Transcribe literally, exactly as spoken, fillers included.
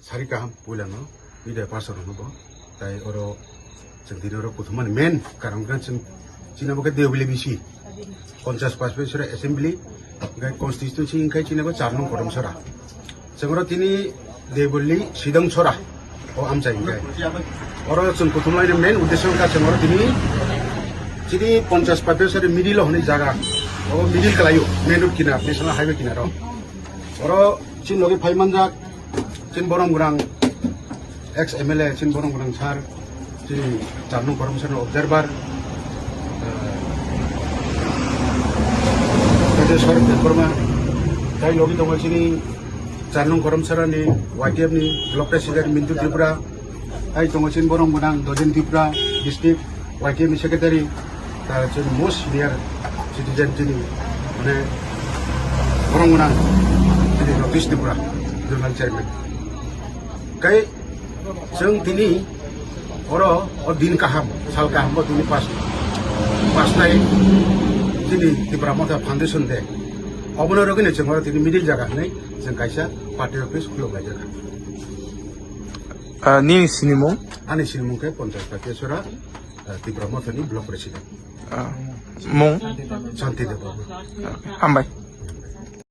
Sari kaham puilano, bidai pastor no bo. Tai oro chwng dini oro kuthumani main karon khe chwng chini bo khe Deobili B C. Ponchas pas bosor assembly, hwnkhe constituency hwnkhe chini bo char nung Kodamsora. Chwng oro tini Deobili Sidang Sora o amchai hwnkhe. Oro chwng kuthumlaini main uddesho wngkha chwng oro tini chini ponchas pas bosor middle o hwnwi jaga. O middle kalaio, main road kinar, national highway kinaro. Oro chini logi phai manjak, chini borom gwnang ex M L A, chini borom gwnang sir, chini char nung Kodamsora ni observer, eh, Rajeshwar Debbarma, tai logi tongo chini char nung Kodamsora ni Y T F ni block president Mintu Tripura, tai tongo chini borom gwnang Dojen Tripura district, Y T F ni secretary, ta chini most senior citizen chini, mane, borong gwnang chini North East Tripura zonal chairman. Kai chwng tini oro o din kaham, sal kaham bo tini pas, pas nai chini Tipra Motha Foundation Day. Obono rogini chwng oro tini middle jaga hinwi chwng kaisa party office khuluk lai jaga. Ah, nini sinimung? Ani sinimung khe Ponchas Patiyasora, ah, Tipra Mothani block president. Ah, mung? Santi Debbarma. Ah, hambai.